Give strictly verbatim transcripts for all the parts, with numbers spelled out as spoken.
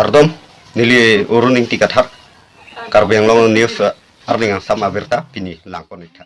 Kardom, neli Arun Ingti Kathar, Karbi Anglong News, eh, arni angsam abirta pini langpon-iktha.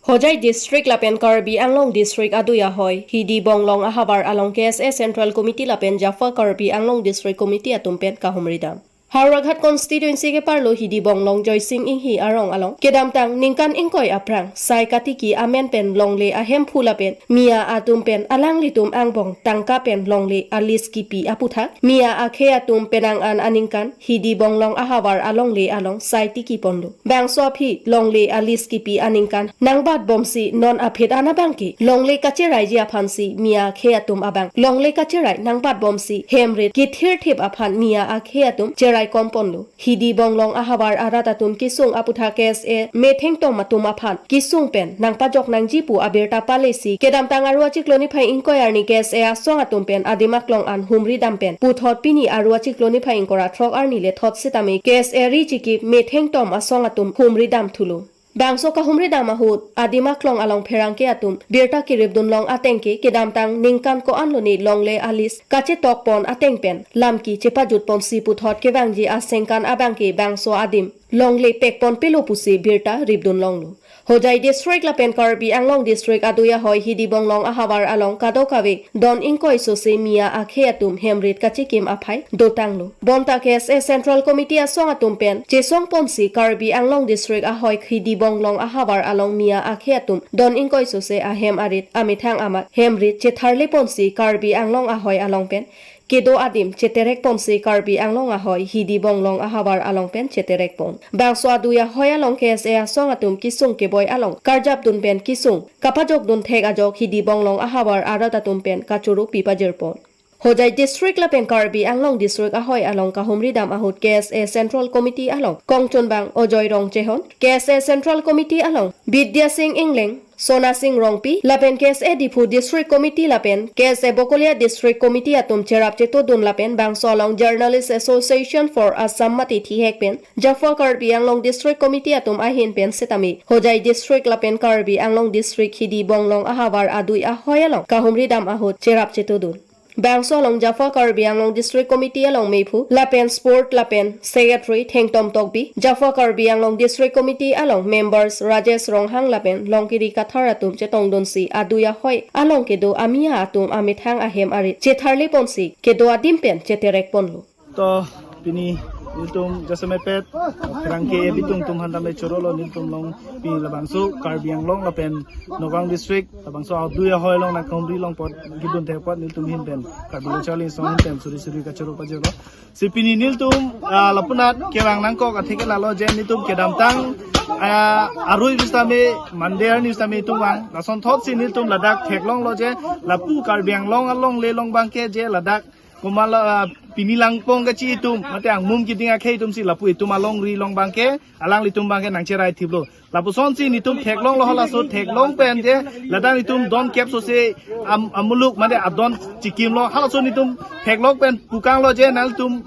Hojai District lapen Karbi Anglong District adui ahoi, Hidi Bonglong ahavar along K S A Central Committee lapen Jaffa Karbi Anglong District Committee atum pen kahumri dam. Howraghat constituency keparlo Hidi Bonglong Joysing Inghi arong along kedamtang ningkan ingkoi aphrang sai katiki amen pen longle ahemphu lapen mia atum pen alanglitum angbong tangka pen longle a-lease kipi aputhak mia akhei atum penang an aningkan Hidi Bonglong ahavar alongle along sai tiki ponlo. Bangso aphi longle a-lease kipi aningkan nangbat bomsi non aphi an abangke longle kacheraiji aphansi mia akhei atum abang longle kacherai nangbat bomsi hem rit kithirthip aphan mia akhei atum cherai kom ponlo. Hidi Bonglong ahavar arat atum kesung aputhak K S A methengtom atum aphan kesung pen nangpajok nangji pu abirta palesi kedamtang Aru achiklo niphai ingkoi arni K S A asong atum pen adim aklong an humri dam pen puthot pini Aru achiklo niphai ingkoi ra throk arni le thot sitame K S A ri chikip methengtom asong atum humri dam thulo. Bangso kahumri dam ahut adim aklong along pherangke atum birta kirip dunlong atengke kedamtang ningkan ko-an lone longle a-lease kachetok pon ateng pen lamki chepajut ponsi puthot kevangji asengkan abangke bangso adim longle pek pon pelo pusi birta rip dunlonglo. Hojai District lapen Karbi Anglong District adui ahoi Hidi Bonglong ahavar along kadokave don ingkoi sose mia akhei atum hem rit kachikim aphai dotanglo. Bonta K S A Central Committee asong atum pen chesong ponsi Karbi Anglong District ahoi Hidi Bonglong ahavar along mia akhei atum don ingkoi sose ahem arit amethang amat hem rit chetharle ponsi Karbi Anglong ahoi along pen kedo adim cheterek ponsi Karbi Anglong ahoi Hidi Bonglong ahavar along pen cheterek pon. Bangso adui ahoi along K S A asong atum kesung keboi along karjap dun pen kesung kapajok dun thek ajok Hidi Bonglong ahavar arat atum pen kachoro pi pajir pon. Hojai District lapen Karbi Anglong District ahoi along kahumri dam ahut K S A Central Committee along kongchunbang Ajoy Rongchehon, K S A Central Committee along Bidya Sing Ingleng, Sona Sing Rongpi lapen K S A Diphu District Committee lapen K S A Bokolia District Committee atum cherap chetodun lapen bangso along Journalist Association for Assam mate thihek pen Jaffa Karbi Anglong District Committee atum ahin pen sitame Hojai District lapen Karbi Anglong District Hidi Bonglong ahavar adui ahoi along kahumri dam ahut cherap chetodun. Bangso along Jaffa Karbi Anglong District Committee along mephu lapen Sport lapen Secretary Thengtom Tokbi, Jaffa Karbi Anglong District Committee along members Rajesh Ronghang lapen Longkiri Kathar atum chetongdunsi adui ahoi along kedo amia atum amethang ahem arit chetharle ponsi kedo adim pen cheterek ponlo. To pini nelitum jasemet pet pherangke bitung atum aphan tame chorolo nelitum along pini labangso Karbi Anglong lapen Nagaon District labangso adui ahoi along nangkahumri long apot kedun thek apot nelitum ahin pen Karbi Lo Charli Asong ahin pen suri suri kachoro pajirlo. Si pini nelitum, ah, lapunat kevang nangkok atheke lalo je nelitum kedamtang, ah, arui pusitame Monday arni pusitame nelitum vang. Lasonthotsi nelitum ladak theklonglo je lapu Karbi Anglong alongle along abangke je ladak komatlo, ah, pini langpong kachi atum, mate angmum keding akhei atumsi lapu itum alongri along abangke, alanglitum abangke nangcherai thiplo. Lapusonsi nelitum theklonglo halaso theklong pen je, ladak nelitum don kep sose am-, amuluk mate adon chikimlo, halaso nelitum theklong pen pukanglo je nangtum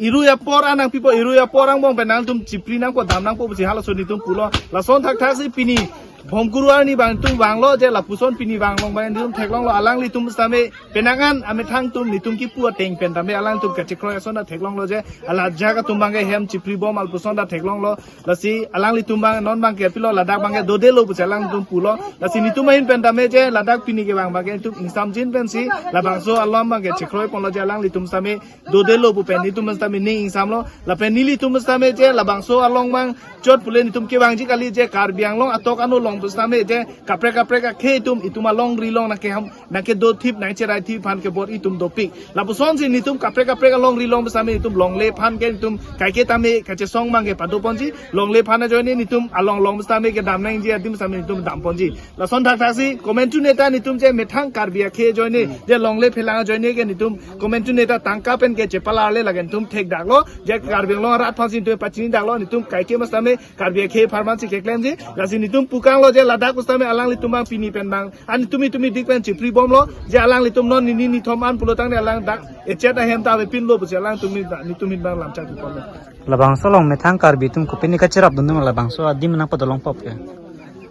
irui apor an nangpipo, irui apor angbong pen nangtum chipri nangpo dam nangpo pusi halaso nelitum pulo. Lason thakthaksi pini Bhomkuru arni abang nelitum vanglo je lapuson pini vang along abang nelitum theklonglo alanglitum sitame penang an amethang atum nelitum kipu ateng pen tame alangtum kachekroi ason ta theklonglo je alajak atum abangke hem chipri bom lapuson ta theklonglo. Lasi alanglitum abang non abangke pilo ladak abangke dodelo pusi alangtum pulo. Lasi nelitum ahin pen tame je ladak pini kevang abangke nelitum ingsamjin pensi labangso along abangke chekroi ponlo je alanglitum sitame dodelo pu pen nelitum sitame ning ingsamlo. Lapen nelitum sitame je labangso along abang chot pule nelitum kevangji kali je Karbi Anglong atok ano along pusitame je kaprek kaprek akhei atum itum alongri along nangkeham nangkedo thip nangcherai thip aphan kebor itum dopik. Lapusonsi nelitum kaprek kaprek alongri along pusitame itum longle aphan ke itum kaike tame kachesong abangke padoponji, longle aphan ajoine nelitum along along pusitame kedam nangji adim pusitame itum damponji. Lason thakthaksi komantu neta nelitum je methang Karbi akhei ajoine je longle phelang ajoine ke nelitum komantu neta tangka pen ke chepalarle lake nelitum thekdaklo je Karbi Anglong arat aphansi nelitum pachinidaklo nelitum kaike pusitame Karbi akhei apharmansi keklemji. Lasi nelitum pukanglo je ladak pusitame alanglitum abang pini pen abang an tumi tumi dik pen chipri bomlo je alanglitum non nini nithom an pulo tangte alang dak echet ahem ta avepinlo pusi alangtum nelitum ahin abang lamchak pipon. Labangso along methang Karbi atum kopine kacherap dundun labangso adim nangpadolong pop ke.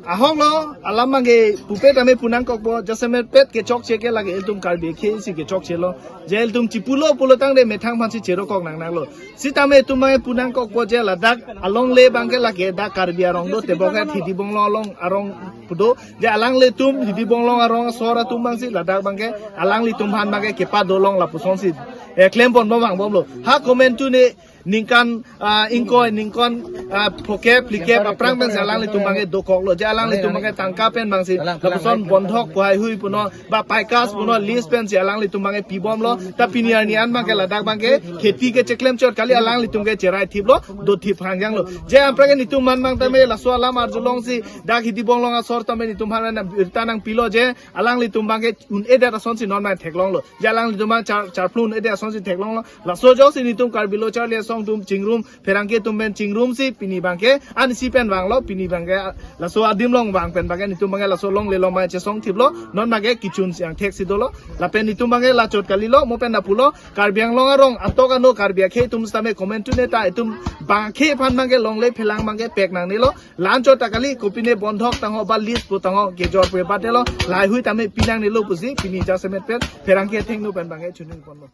Ahok lo, alam abangke pupe tame pu nangkokpo, jasemet pet kechokche ke lake ilitum Karbi akhei si kechokche lo. Je ilitum chipulo pulo tangte methang aphansi cherokok nangnang lo. Sitame itum abangke pu nangkokpo je ladak alongle abangke lake dak Karbi arong do, tebok ke Hidi Bonglong along arong pu do. Je alanglitum Hidi Bonglong arong asor atum abangsi ladak abangke alanglitum aphan abangke kepadolong lapusonsi, eh, klempon bom vangbom lo. Ha komantu ne ningkan, ah, ingkoi, ningkan, ah, phokep, phlikep aphrang pensi alanglitum abangke dokok lo. Je alanglitum abangke tangka pen abangsi lapuson bondhok pu haihui punon, ba paikas punon, lease pensi alanglitum abangke pibom lo. Ta pini arni an abangke ladak abangke kheti ke cheklem chot kali, alanglitum ke cherai thip lo, do thip hangjang lo. Je aphrang ke nitum man abang tame laso alam arjulongsi dak Hidi Bonglong asor tame nitum aphan na birta nangpilo je alanglitum abangke un-edet asonsi non abang theklong lo. Je alanglitum abang char, charplun un-edet asonsi theklong lo. Laso ajoksi nitum Karbi Lo Charli Asong atum chingrum, pherangke atum pen chingrumsi pini abangke, ansi pen vanglo, pini abangke, laso adim along vang pen abangke, nitum abangke laso alongle along abangke chesong thip lo, non abangke kechun siang thek si dolo, lapen nitum abangke lachot kali lo, mo pen lapulo, Karbi Anglong arong, atok ano Karbi akhei atum sitame komantu ne ta, itum abangke aphan abangke longle phelang abangke pek nangne lo, la-anchot ta kali, kopine bondhok tangho, ba lease pu tangho, kejor pu bat lo, lahaihui tame pi nangne lo pusi, pini jasemet pet, pherangke athengno pen abangke chuningpon lo.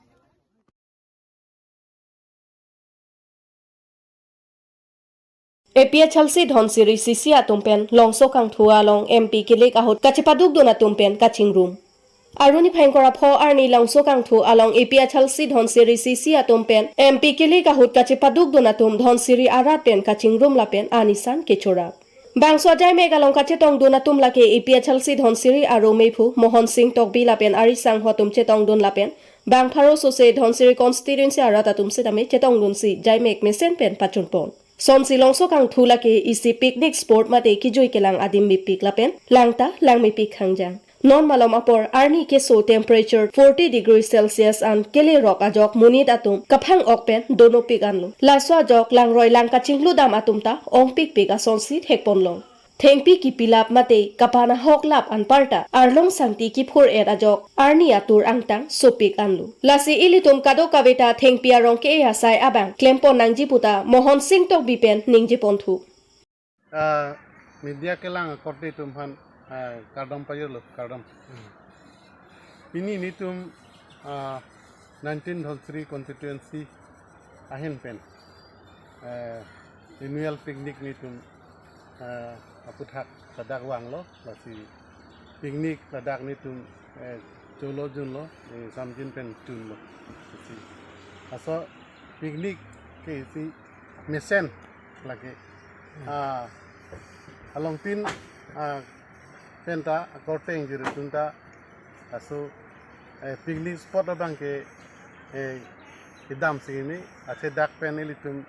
A P H L C Dhansiri C C atum pen Longso Kangthu along M P kilik ahut kachepadukdun atum pen kachingrum. Arni phai ingkoi ra pho arni Longso Kangthu along A P H L C Dhansiri C C atum pen M P kilik ahut kachepadukdun atum Dhansiri arat pen kachingrum lapen anisan kechorap. Bangso ajaimek along kachetongdun atum lake A P H L C Dhansiri aro mephu Mohon Sing Tokbi lapen arisangho atum chetongdun lapen bang pharo sose Dhansiri constituency arat atum sitame chetongdunsi jaimek mesen pen pachunpon. Sonsi Longso Kangthu lake isi picnic spot mate kejui kelang adim mepik lapen langta langmepik hangjang. Non malom apor arni keso temperature forty degree Celsius an kelerok ajok monit atum kaphang-ok pen donopik anlo. Laso ajok langroi lang kachingludam atum ta ongpikpik asonsi thekponlong. Thengpi kipilap mate kapan ahok lap anparta arlong sangti kiphur-et ajok arni atur angtang sopik anlo. Lasi ilitum kadokave ta thengpi arong ke-e asai abang klempon nangji puta Mohon Sing Tokbi pen ningjeponthu. Ah, media kelang akorte atum aphan, ah, kardom pajirlo, kardom. Pini nitum, ah, nineteen Dhansiri constituency ahin pen, eh, annual picnic nitum, eh, aputhak ladak vanglo, lasi picnic ladak nitum, eh, cholo junlo, eh, samjin pen junlo. Lasi laso picnic ke isi mesen lake. Ah, alongtin, ah, penta akorte ingjir atum ta laso, eh, picnic spot abangke, eh, kedam si ini, achedak pen ilitum,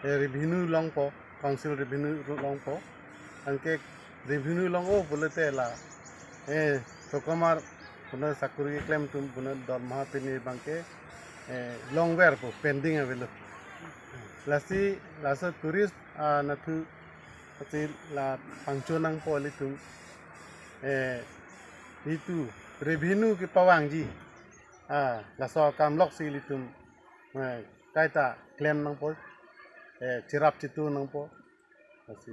eh, revenue longpo, council revenue longpo. Anke revenue long-o pulote la, eh, sokomar puno sakuri klem atum puno dormaha pini abangke, eh, longverpo, pending avelo. Lasi laso tourist, ah, anatthu ati la pangchon nangpo ilitum, eh, itum revenue kepavangji, ah, laso akam loksi ilitum, eh, kaita klem nangpo, eh, cherap chetu nangpo. Lasi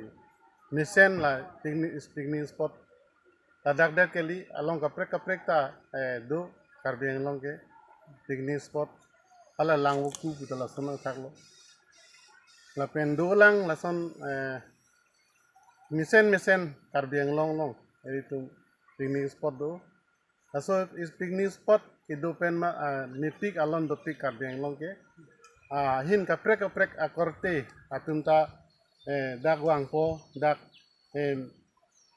mesen la picnic, picnic spot ladak det kali, along kaprek kaprek ta, eh, do Karbi Anglong ke picnic spot. Hala Langvoku puta lason nangthaklo. Lapen dolang lason, eh, mesen mesen Karbi Anglong along ilitum picnic spot do. Laso is picnic spot kedo pen ma, ah, mepik alon dopik Karbi Anglong ke. Ah, ahin kaprek kaprek akorte atum ta, eh, dak vangpo, dak, eh,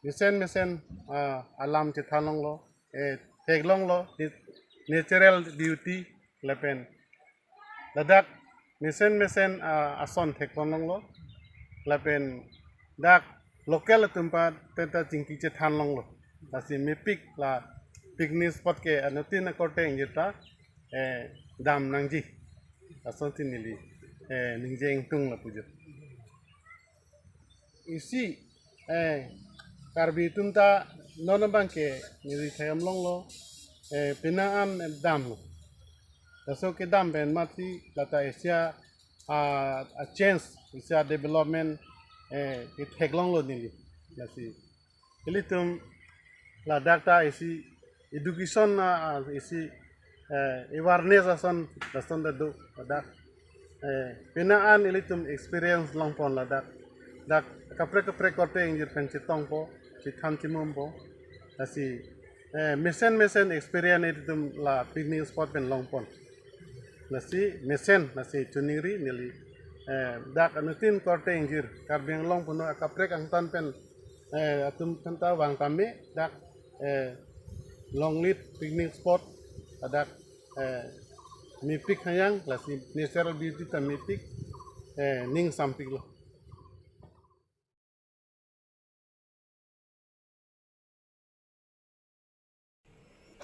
mesen mesen, ah, alam chethan longlo, eh, theklonglo, nat-, natural beauty lapen ladak mesen mesen, ah, ason thekpon longlo. Lapen dak local atum aphan ta chingki chethan longlo. Lasi mepik la picnic spot ke anuttin akorte ingjir ta, eh, dam nangji. Lasonsi neli, eh, ningje ingtung lapu jo. Isi, eh, Karbi atum ta non abangke neli thayam longlo, eh, penang an damlo. Laso kedam pen mati lata Asia, ah, a-change, Asia development, eh, ketheklonglo neli. Lasi Ilitum ladak ta isi education na, ah, isi, eh, awareness ason, lason ta do ladak. Eh, penang an ilitum experience longpon ladak. Dak kaprek kaprek korte ingjir pen chetongpo, chethan chemumpo. Lasi, eh, mesen mesen experience ilitum la picnic spot pen longpon. Lasi mesen, lasi choningri neli, eh, dak anuttin korte ingjir Karbi Anglong puno akaprek angtan pen, eh, atum aphanta vang tame dak, eh, Longlit picnic spot, ladak, eh, mepik hayang, lasi natural beauty ta mepik, eh, ning sampiklo.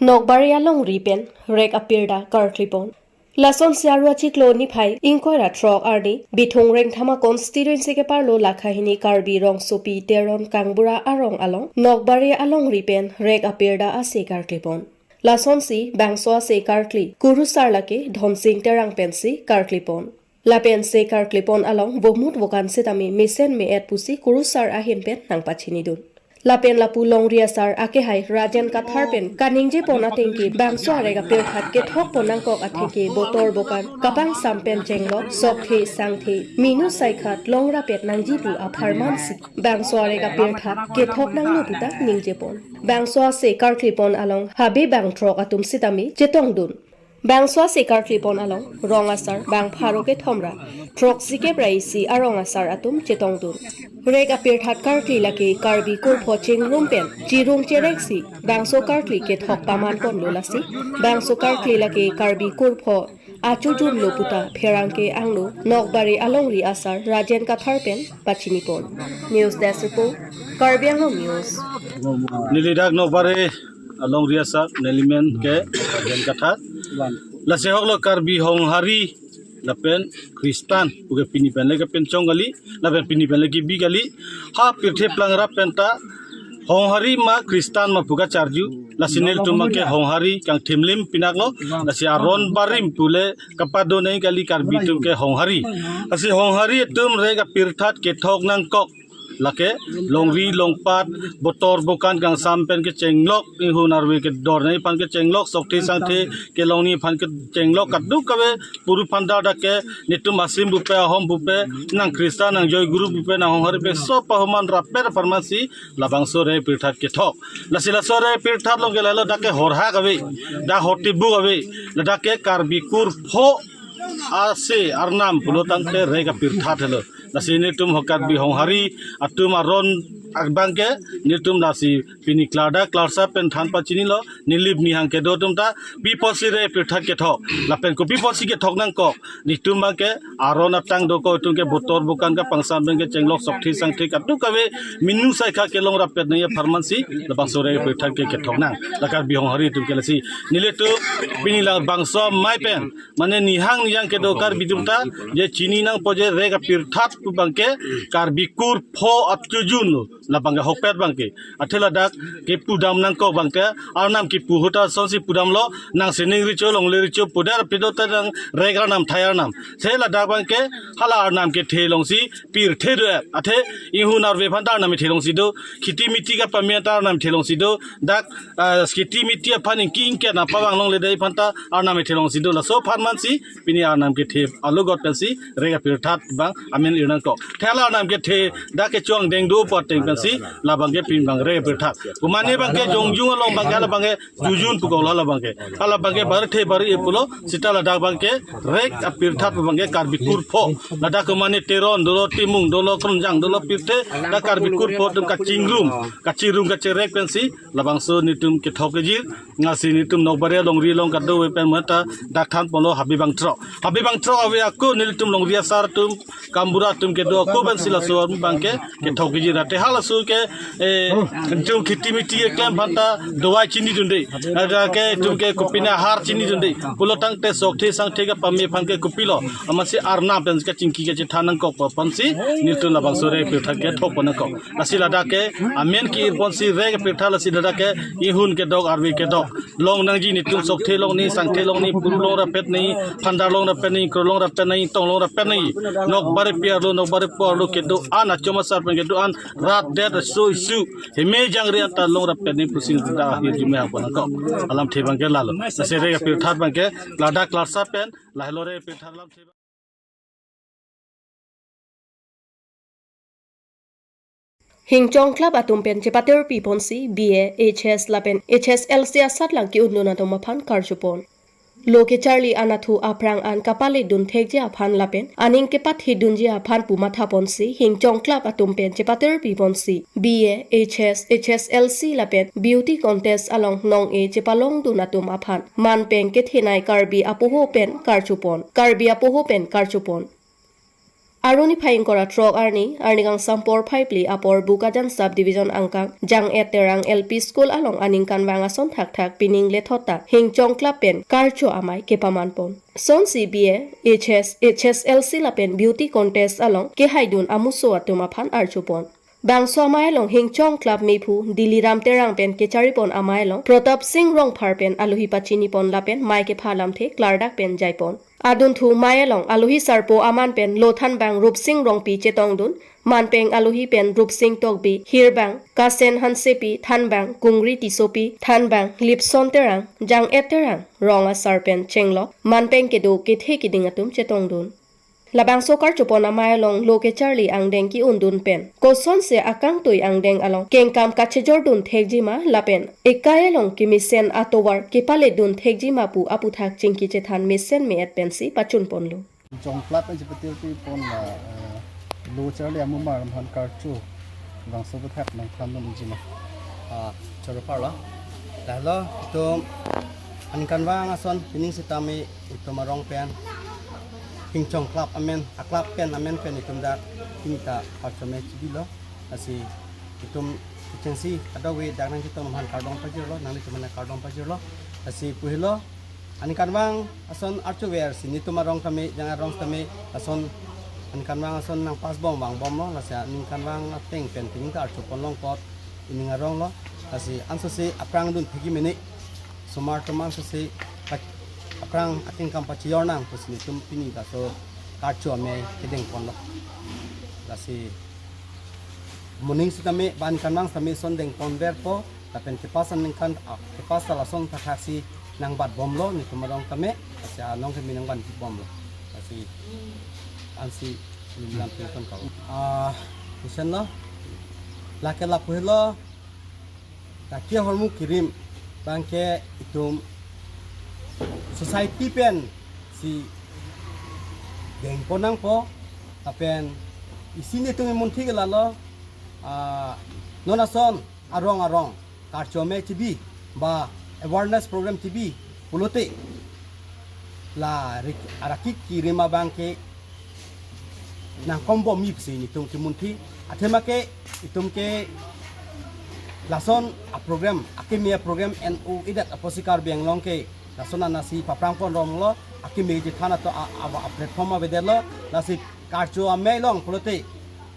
Nokbari alongri pen rek apirta karklipon. Lasonsi Arua chiklo niphai ingkoi ra throk arni Bithung Rengthama constituency keparlo Lakha hini Karbi Rongsopi Teron Kangbura arong along Nokbari alongri pen rek apirta ase karklipon. Lasonsi bangso ase karkli kurusar lake Dhonsing Terang pensi karklipon. Lapen se karklipon along vomut vokan setame mesen me-et pusi kurusar ahin pen nangpachinidun. Lapen lapu longri asar akehai Rajen Kathar pen kaningjepon atengke bangso arek apirthat kethokpon nangkok atheke botor bokan kapangsam pen chenglok sokthe sangthe minu saikhat longrapet nangji pu apharmansi bangso arek apirthat kethok nanglo puta ningjepon. Bangso ase karklipon along habe bang throk atum setame chetongdun. Bangso ase karklipon along rong asar bang pharo kethom ra throksikep ra isi arong asar atum chetongdun. Rek apirthat karkli lake Karbi kurpho chingrum pen chirung chereksi bangso karkli kethok pamanponlo lasi bangso karkli lake Karbi kurpho achojunlo puta pherangke angno Nokbari alongri asar Rajen Kathar pen pachinipon. News Desk Report, Karbi Anglong News. Neli dak Nokbari alongri asar, nelimen ke Rajen Kathar. Lasi hoklo Karbi Honghari lapen Kristan puke pini pen le kepinchong kali, lapen pini pen le kebi kali. Ha pirthe plang rap penta Honghari ma Kristan ma puka charju. Lasi nelitum abangke Honghari kangthimlim pinaklo. Lasi aron barim pule kapado nai kali Karbi atum ke Honghari. Lasi Honghari atum rek apirthat kethok nangkok. Lake longri longpat botor bokan kangsam pen kechenglok, inghu narve kedor nai aphan kechenglok, sokthe sangthe kelong nai aphan kechenglok, kadokave puru phandar dak ke netum asim pupe, ahom pupe, nang Kristan, nang Joy Guru pupe, nang Honghari pupe, sob pahuman rapet apharmansi labangso rek apirthat kethok. Lasi laso rek apirthat along ke lahelo dak ke horhak ave, dak hortibuk ave, ladak ke Karbi kurpho ase arnam pulo tangte rek apirthat helo. Lasi netum ho Karbi Honghari atum aron abangke netum lasi pini klardak klarsa pen than pachinilo, nilip nihang kedo atum ta pi apotsi rek apirthat kethok, lapen kopi apotsi kethok nangkok, netum abangke aron atang dokok atum ke botor bokan kapangsam pen kechenglok sokthe sangthe kadokave minu saikhat kelong rapet nai apharmansi labangso rek apirthat ke kethok nang. La Karbi Honghari atum ke lasi nelitum pini labangso amei pen mane nihang nihang kedo Karbi atum ta je chini nangpo je rek apirthat pu abangke Karbi kurpho achojunlo, labangke ahokpet abangke. Athe ladak kepudam nangkok abangke arnam kepu ahut asonsi pudamlo, nang Sining Recho, Longle Recho pu der pido ta nang rek arnam, thai arnam. Se ladak abangke hala arnam kethe alongsi pirthe do-et. Athe inghu narve aphan ta arnam kethe alongsi do, kheti miti kapame ta arnam kethe alongsi do, dak, ah, kheti miti aphan ingki ingket nangpavang longledetji aphan ta arnam kethe alongsi do. Laso apharmansi pini arnam kethe alogot pensi rek apirthat abang amen ir nangkok. Athe hala arnam kethe dak kecho angdeng do pu ateng pensi labangke pini abang rek apirthat. Komane abangke jongjung along abangke hala abangke jujun pukok lo hala abangke. Hala abangke bar the bar e pulo, seta ladak abangke rek apirthat abangke Karbi kurpho. Ladak komane Teron dolo, Timung dolo, Kronjang dolo, pirthe dak Karbi kurpho atum kachingrum, kachingrum kacherek pensi labangso netum kethok kejir. Lasi netum Nokbari alongri along kadokave pen mata dak thanponlo habe bang throk. Habe bang throk ave ako nelitum longri asar atum, Kangbura atum kedo ako pensi laso abangke kethok kejir. Athe halaso ke, eh, netum kheti miti keklem aphan ta dawai chinidunde. Ladak ke netum ke kopine ahar chinidunde. Pulo tangte sokthe sangthe kapame aphan ke kopilo, amatsi arnam pen kachingki kachethan nangkok pu aphansi netum labangso rek apirthat kethokpon nangkok. Lasi ladak ke amen ke-irponsi rek apirthat, lasi ladak ke inghu kedok, arve kedok long nangji, netum sokthe long nai, sangthe long nai, puru long rapet nai, phandar long rapet nai, ingkro long rapet nai, ingtong long rapet nai. Nokbaripi arlo, Nokbaripo arlo kedo-an, achom asar pen kedo-an, rat Det so isu heme jangre anta longrap pen ni pusing da hirjume apon ko alamthe abangke lalo. Sere ke pirthat abangke ladak larsa pen lahelo re pirthat alamthe. Hingchong Club atum pen chepatirpi ponsi B A, H S lapen H S L C asatlang ke-undun atum aphan karjupon. Lo kecharli anatthu aphrang an kapale dun thekji aphan lapen aning kepathi dunji aphan pu matha ponsi Hingchong Club atum pen chepatirpi ponsi B A, H S, H S L C lapen beauty contest along nong-e chepalong dun atum aphan manpeng kethenei Karbi apoho pen karjupon. Karbi apoho pen karjupon. Arni phai ingkoi ra throk arni, arni kangsam porphai phli apor Bokajan Sub Division angkang Jang-et Terang L P School along aningkanvang ason thakthak pining lethot ta Hingchong Club pen karcho amei kepamanpon. Sonsi B A, H S, H S L C lapen beauty contest along kehaidun amuso atum aphan arjupon. Bangso amei along Hingchong Club mephu Diliram Terang pen kecharipon amei along Pratap Singh Rongphar pen alohi pachinipon lapen mei kepha alamthe klardak pen jaipon. Adunthu mei along alohi sarpo aman pen lo thanbang Rupsing Rongpi chetongdun, manpeng alohi pen Rupsing Tokbi, hirbang Kasen Hansepi, thanbang Kungri Tissopi, thanbang Lipson Terang, Jang-et Terang, rong asar pen chenglok, manpeng kedo kethe keding atum chetongdun. Labangso karjupon amei along lo kecharli angdeng ke-undun pen kosonsi akangtui angdeng along kengkam kachejordun thekji ma lapen ekai along kemesen atovar kepale dun thekji ma pu aputhak chingki chethan mesen me-et pensi pachunponlo. Hingchong Club pen chepatirpi pon la, eh, lo charli amumar atum aphan karcho bangso aputhak nangthandun unji ma? Ah, choro parlo. Lahelo itum aningkanvang ason pining sitame itum arong pen Hingchong Club amen, a club pen amen pen itum dak pini ta karcho amei chibilo. Lasi itum kechengsi adawe dak nangchetong atum aphan kardom pajirlo, nanglitum aphan kardom pajirlo. Lasi pu helo, aningkanvang ason archo versi netum arong tame, Jang arong tame, ason aningkanvang ason nang pass bom vangbomlo, lasi aningkanvang ateng pen pining ta archopon longpot ining arong lo, lasi ansose aphrang dun thekji mene, somar tomar sose pa-, aphrang akengkam pachejor nang pusi netum pini ta so karcho amei kedengponlo. Lasi moning sitame ba aningkanvang sitame son dengponverpo, lapen kepass aningkan, ah, kepass ta lason thakthak si nangbatbomlo, netum arong tame, lasi anong keme nangbanbomlo. Lasi ansi lam pen kon kau. Ah, kusen lo. Lake lapu helo. Lake ahormu kirim abangke itum society pensi dengpon nangpo, lapen isi netum emunthi ke lalo, ah, non ason arong arong karcho amei chibi ba awareness program chibi pulote la rik-, araki kirim abangke nangkombom mipsi netum kemunthi, athema ke itum ke lason aprogram, akeme aprogram en-o-edet apotsi Karbi Anglong ke lason anatsi paphrangpon romlo, akeme chethan ato a, a, a platform avedetlo, lasi karcho amei along pulote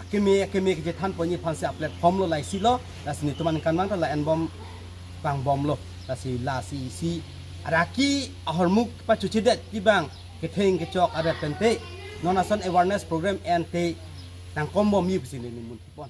akeme, akeme kechethanponji aphansi a platform lo, la isi lo, lasi netum aningkanvang ta la enbom vangbomlo, lasi, lasi isi araki ahormu pachuchidet kibang ketheng kechok aret pente non ason awareness program ente nangkombom mipsi netum munthipon.